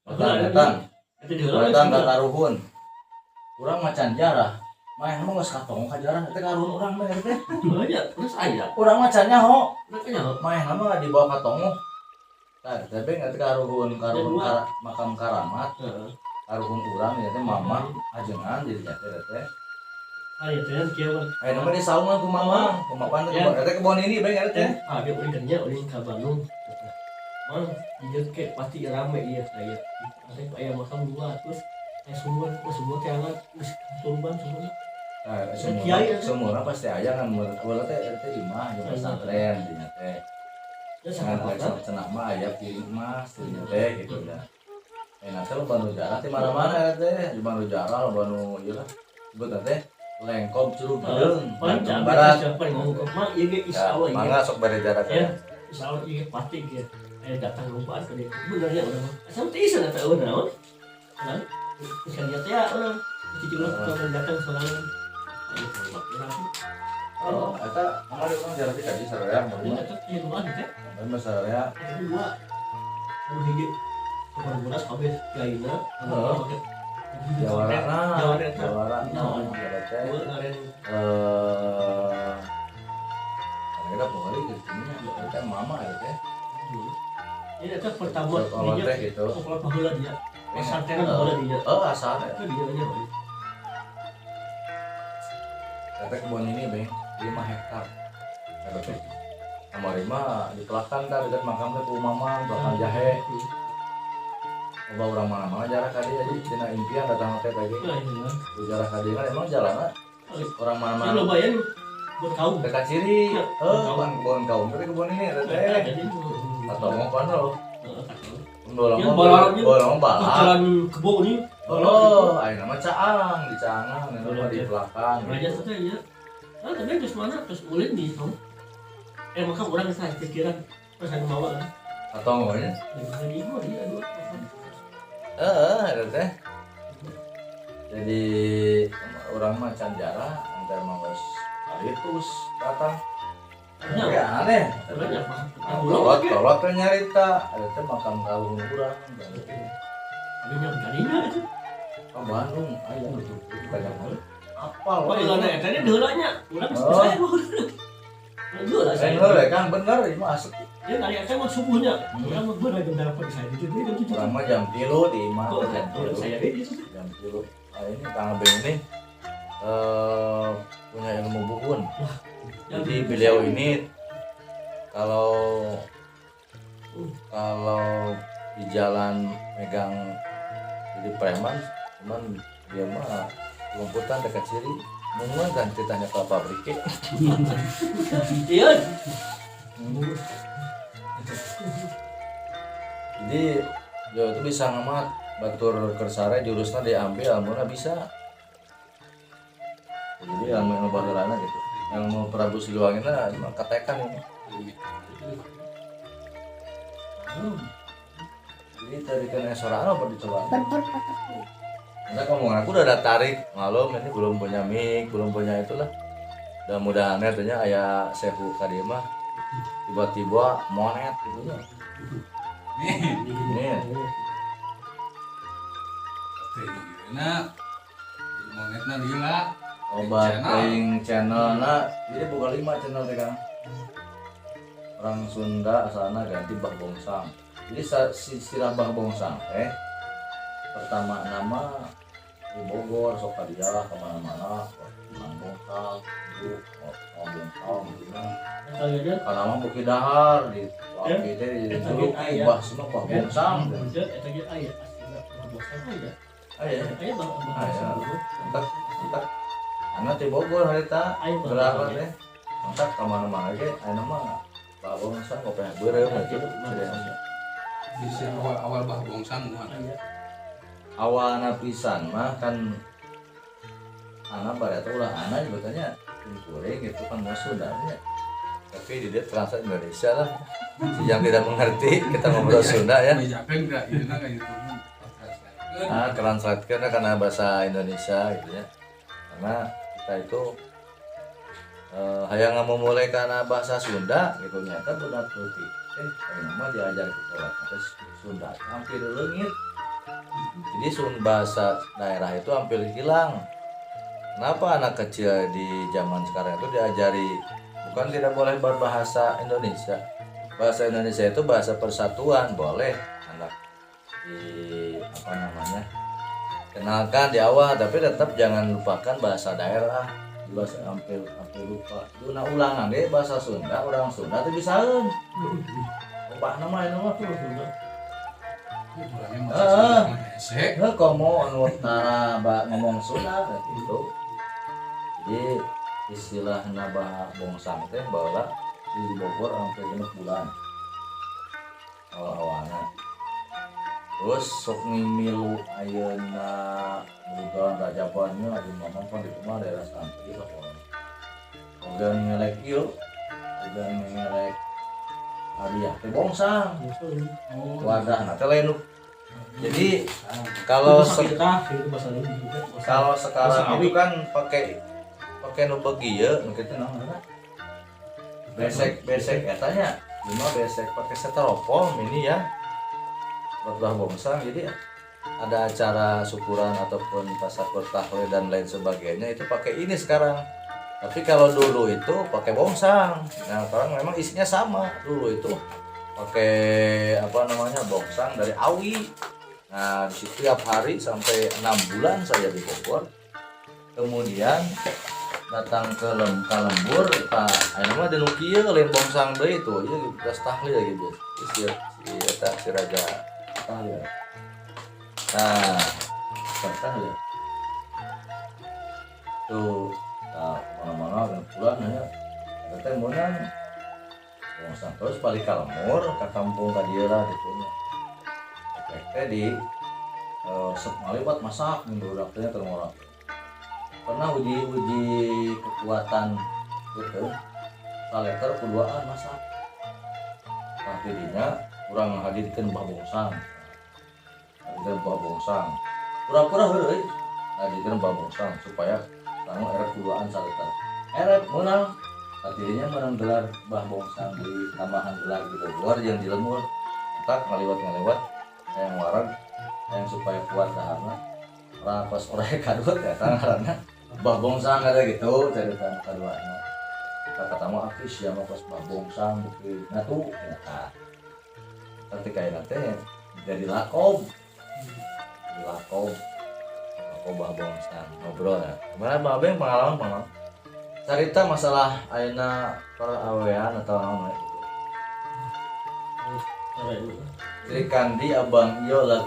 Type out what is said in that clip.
Datang, datang. Itu di heula. Datang ka karuhun. Urang macan jarah. Maneh mah geus katong ka jarah teh karuhun urang mah teh. Banyak, terus aya. Urang macan nyaho. Mereka nyaho. Maneh mah dibawa ka tongoh. Tah, teh beng teh karuhun karuhun Dua. Makam karamat, karuhun urang ya teh mama ajengan jadi teh teh. Aya teh kan kieu mah. Aya nama di saungan ku mama, ku mapan teh Ya. kebon teh kebon ini beng eta teh. Ah, dia ulin kerja, ulin ke Bandung. Mang, dia kayak pasti rame iya saya. Ada aya makam dua terus aya sumur, sumur teh hangat, geus turban sumur. Nah, semua Kiai, ya. Semua pasti aya kan awalnya teh eta imah jeung pesantren dinya teh. Ya Ngan sama aya cenah mah aya piring emas dinya teh gitu ya. Enak teh loba nu jarah di mana-mana eta teh, di nu jarah loba nu ieu lah. Sebut teh Lengkob Curug Hideung, Paling Bandung jangan Barat. Siapa yang ngomong ke mak, iya ge Ya, insya Allah iya. mangga sok bere jarah Ya, teh. insya Allah iya pasti ge. Aya datang lumpaan ke dia. Bener ya urang mah. Asal teh isa teh eueuh naon. Nah, bisa dia teh urang. Cici urang kalau datang sorangan. Ayo, urang. Oh, eta kamari urang jarah di kaji sararea Ini mah. eta teh dua teh. Kamari mah sararea. Eta dua. Anu hiji. Kemarin bodas kabeh kiaina, anu make Jawarana, Jawara eta. Jawara, Naon? Jawara teh. Dua ngaren. Kita pokoknya gitu nya, eta mama eta teh. Ini eta pertama Sekolah dinya teh gitu. Sekolah baheula dia. Pesantren baheula dia. Oh, asalnya. Itu dia nya. Eta kebun ini beng 5 hektar. Eta teh. Kamari mah dipelakan tah dekat makam teh ku mamang, pelakan jahe. Loba urang mana-mana jarah ka dieu jadi tina impian datang teh tadi. Nah, iya. Jarah ka dieu kan emang jalanna orang Ini mana-mana lumayan buat kaum. Dekat ciri. Ya, Eh, pan kebun kaum teh kebun ini eta teh. Jadi Atau mau pan lo. Bolong Yang balap. Bolong balap. Jalan kebo nih. Oh, ayeuna mah caang, di caangan, ayeuna mah di belakang. Raja Gitu. teh ya. Nah, tapi terus mana terus ulin di kaum. Eh, maka orang salah pikiran terus anu mawa kan. Atau ngomongnya? Jadi mah dia dua. Eh, eta teh. Jadi orang mah can jarah, antar mah geus kalitus datang. Ya aneh. Banyak mah. Kolot, kolot teh nyarita, eta teh makam karuhun urang. Tapi yang kalinya itu. Oh, Bandung, aya gitu. Banyak banget. Apal. Oh, iya, nah, eta nya heula nya. Urang geus Oh. saya mah. Heula saya. Bener ya Kang, bener ini mah asik. Ya kali eta mah subuhnya. Urang mah bener jam berapa di saya itu jam 7. Urang mah jam 3 di imah Oh, jam 3. saya di itu. Jam 3. Nah, ini Kang Abeng ini punya ilmu buhun. Jadi beliau ini kalau kalau di jalan megang jadi preman, cuman dia mah lumputan dekat ciri. Mungkin kan ceritanya ke pabrik. Iya. Jadi dia itu bisa ngamat batur kersare jurusnya diambil ilmuna bisa. Jadi ilmu ilmu baheulana gitu. Ilmu Prabu Siliwangi na cuma katekan ini. Jadi tadi kan sorana apa dicoba? Karena omongan aku udah ada tarik, malum ini belum punya mic, belum punya itulah. Mudah-mudahan artinya aya sehu ka dieu mah tiba-tiba monet gitu nya. Ini Nah, monetna lila. Obat Channel. teuing channel na jadi buka lima channel teh Kang. Orang Sunda asalna ganti Bah Bongsang. Jadi istilah Bah Bongsang teh pertama nama di Bogor sok ka dia kemana-mana Bang Bongsang, Bu, Bang Bongsang gitu kan. Eta Karena mah Bukit Dahar di Waki teh dijuluki aya. Bah semua Bah Bongsang. Eta ge aya aslina Bah Bongsang aya. Aya. Aya Bah Bah Aya. Bongsang. Entak entak anak di Bogor harita Aya Bah gelar Bongsang. teh. Entak kemana-mana ge aya mah Bah Bongsang kopi beureum gitu. Bisa awal awal Bah Bongsang mah. Aya. Awalna pisan mah kan anak pada itu ulah anak sebetulnya kuring gitu kan mau Sunda nya. Tapi di dia translate Indonesia lah. Si yang tidak mengerti kita ngobrol Sunda ya. Bejakeun ka ieu na ka YouTube. Nah, translate karena bahasa Indonesia gitu ya. Karena kita itu hayang memulai karena bahasa Sunda gitu nyata budak leutik. Eh, ayeuna mah diajar ke sekolah terus Sunda hampir leungit. Jadi bahasa daerah itu hampir hilang. Kenapa anak kecil di zaman sekarang itu diajari bukan tidak boleh berbahasa Indonesia. Bahasa Indonesia itu bahasa persatuan, boleh anak di apa namanya, kenalkan di awal, tapi tetap jangan lupakan bahasa daerah. Bahasa hampir hampir lupa. Itu nah ulangan deh bahasa Sunda, orang Sunda itu bisaeun. Ubah nama itu mah. Orangnya masih Sunda mah hese. Nggak komo anu tara ngomong Sunda gitu. Jadi istilah Bah Bongsang teh baheula di Bogor sampai 6 bulan awal-awalnya. Terus sok ngimilu ayeuna bukan rajabannya aya mamang pan di rumah daerah santri lah pokoknya. Kemudian ngelek ieu, kemudian ngelek hadiah teh bongsang. Oh, Wadah teh lain. Jadi kalau kalau sekarang itu kan pakai pakai nu begi ye, nu kitu naon ngaranna? Besek besek eta nya. Lima besek pakai styrofoam ini ya. Buat Bah Bongsang, jadi ada acara syukuran ataupun tasyakur tahlil dan lain sebagainya itu pakai ini sekarang. Tapi kalau dulu itu pakai bongsang. Nah, sekarang memang isinya sama. Dulu itu pakai apa namanya, bongsang dari awi. Nah, di situ tiap hari sampai 6 bulan saya di Bogor. Kemudian datang ke lembur, pak, ayeuna mah di nu kieu lain bongsang deui itu, ieu geus tahlil gitu. Si si eta si raja tahlil. Nah, tahlil. Tuh, nah, kemana-mana kan bulan ya. Eta teh meunang bongsang terus balik ka lembur, ka kampung ka dieu lah gitu nya. Efek teh di resep ngaliwat masak minggu teh keur ngorok. Pernah uji uji kekuatan gitu saleter kuduaan masak. Nah, jadinya kurang menghadirkan Bah Bongsang, hadirkan Bah Bongsang pura-pura heureuy, hadirkan Bah Bongsang supaya kamu erek kuduaan saleter erek menang. Akhirnya menang gelar Bah Bongsang di tambahan gelar gitu luar yang di lembur tak ngaliwat ngaliwat yang warag yang supaya kuat daharna pas orang kadua ya ngaranna Bah Bongsang ada gitu cerita kaduana. Kata mah aki siapa pas Bah Bongsang bukti ngatu ya. Ketika nanti jadi lakob, jadi lakob lakob Bah Bongsang ngobrol ya. Gimana Bang Abeng, pengalaman pengalaman cerita masalah ayeuna para awean atau naon gitu. Sri Kandi Abang Iyo lagi.